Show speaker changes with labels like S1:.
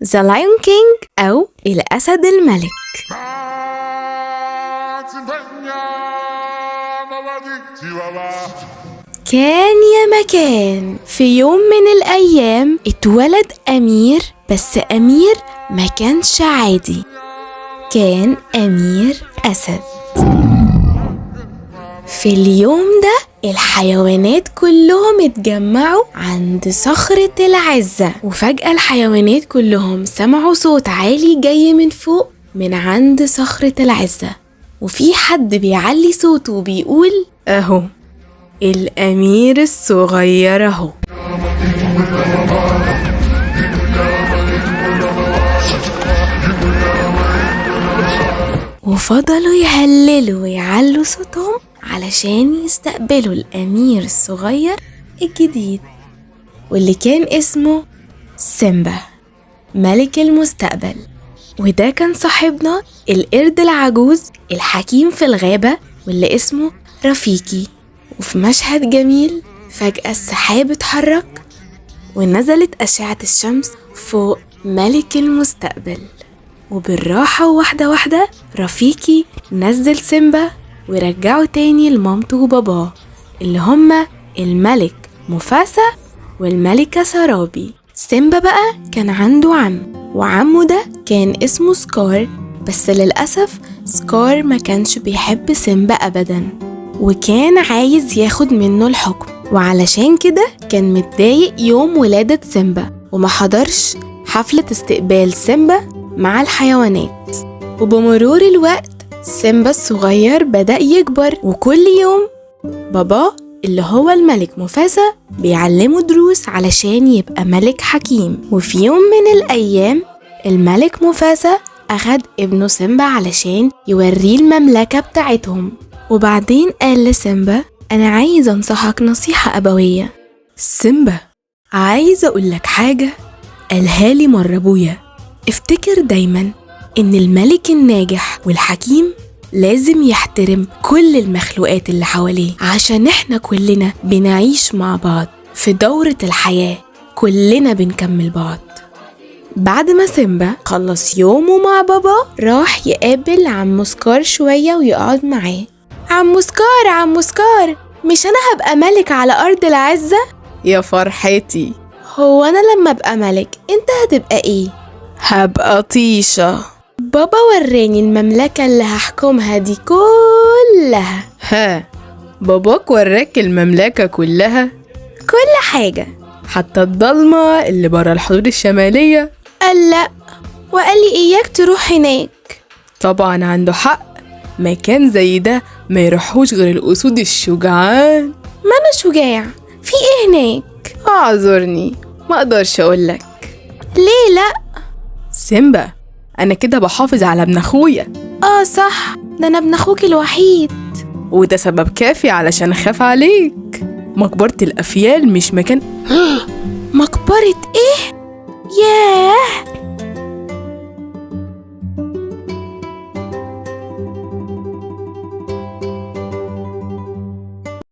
S1: The Lion King أو الأسد الملك. كان يا مكان في يوم من الأيام اتولد أمير، بس أمير ما كانش عادي، كان أمير أسد. في اليوم ده الحيوانات كلهم اتجمعوا عند صخرة العزة، وفجأة الحيوانات كلهم سمعوا صوت عالي جاي من فوق من عند صخرة العزة، وفي حد بيعلي صوته وبيقول أهو الأمير الصغير أهو. وفضلوا يهللوا ويعلوا صوتهم علشان يستقبلوا الأمير الصغير الجديد، واللي كان اسمه سيمبا ملك المستقبل. وده كان صاحبنا القرد العجوز الحكيم في الغابة واللي اسمه رفيقي. وفي مشهد جميل فجأة السحاب اتحرك ونزلت أشعة الشمس فوق ملك المستقبل، وبالراحة واحدة واحدة رفيقي نزل سيمبا ورجعه تاني لمامته وباباه اللي هما الملك مفاسا والملكة سرابي. سيمبا بقى كان عنده عم، وعمه ده كان اسمه سكار، بس للأسف سكار ما كانش بيحب سيمبا أبدا، وكان عايز ياخد منه الحكم، وعلشان كده كان متضايق يوم ولادة سيمبا وما حضرش حفلة استقبال سيمبا مع الحيوانات. وبمرور الوقت سيمبا الصغير بدأ يكبر، وكل يوم باباه اللي هو الملك مفاسا بيعلمه دروس علشان يبقى ملك حكيم. وفي يوم من الأيام الملك مفاسا أخد ابنه سيمبا علشان يوريه المملكة بتاعتهم، وبعدين قال لسيمبا أنا عايز أنصحك نصيحة أبوية. سيمبا عايز أقولك حاجة قالها لي مرة أبويا، افتكر دايما إن الملك الناجح والحكيم لازم يحترم كل المخلوقات اللي حواليه، عشان احنا كلنا بنعيش مع بعض في دورة الحياة، كلنا بنكمل بعض. بعد ما سيمبا خلص يومه مع بابا راح يقابل عم سكار شوية ويقعد معاه. عم سكار، عم سكار، مش أنا هبقى ملك على أرض العزة؟
S2: يا فرحتي،
S1: هو أنا لما أبقى ملك أنت هتبقى إيه؟
S2: هبقى طيشة.
S1: بابا وراني المملكة اللي هحكمها دي كلها.
S2: ها، باباك وراك المملكة كلها؟
S1: كل حاجة،
S2: حتى الضلمة اللي برا الحدود الشمالية؟
S1: قال لا، وقال لي إياك تروح هناك.
S2: طبعا عنده حق، مكان زي ده ما يروحوش غير الأسود الشجعان.
S1: ما أنا شجاع، في إيه هناك؟
S2: اعذرني ما أقدرش أقولك.
S1: ليه لا؟
S2: سيمبا أنا كده بحافظ على ابن أخويا.
S1: آه صح، ده أنا ابن أخوك الوحيد،
S2: وده سبب كافي علشان أخاف عليك. مقبرة الأفيال مش مكان.
S1: مقبرة إيه؟ ياه،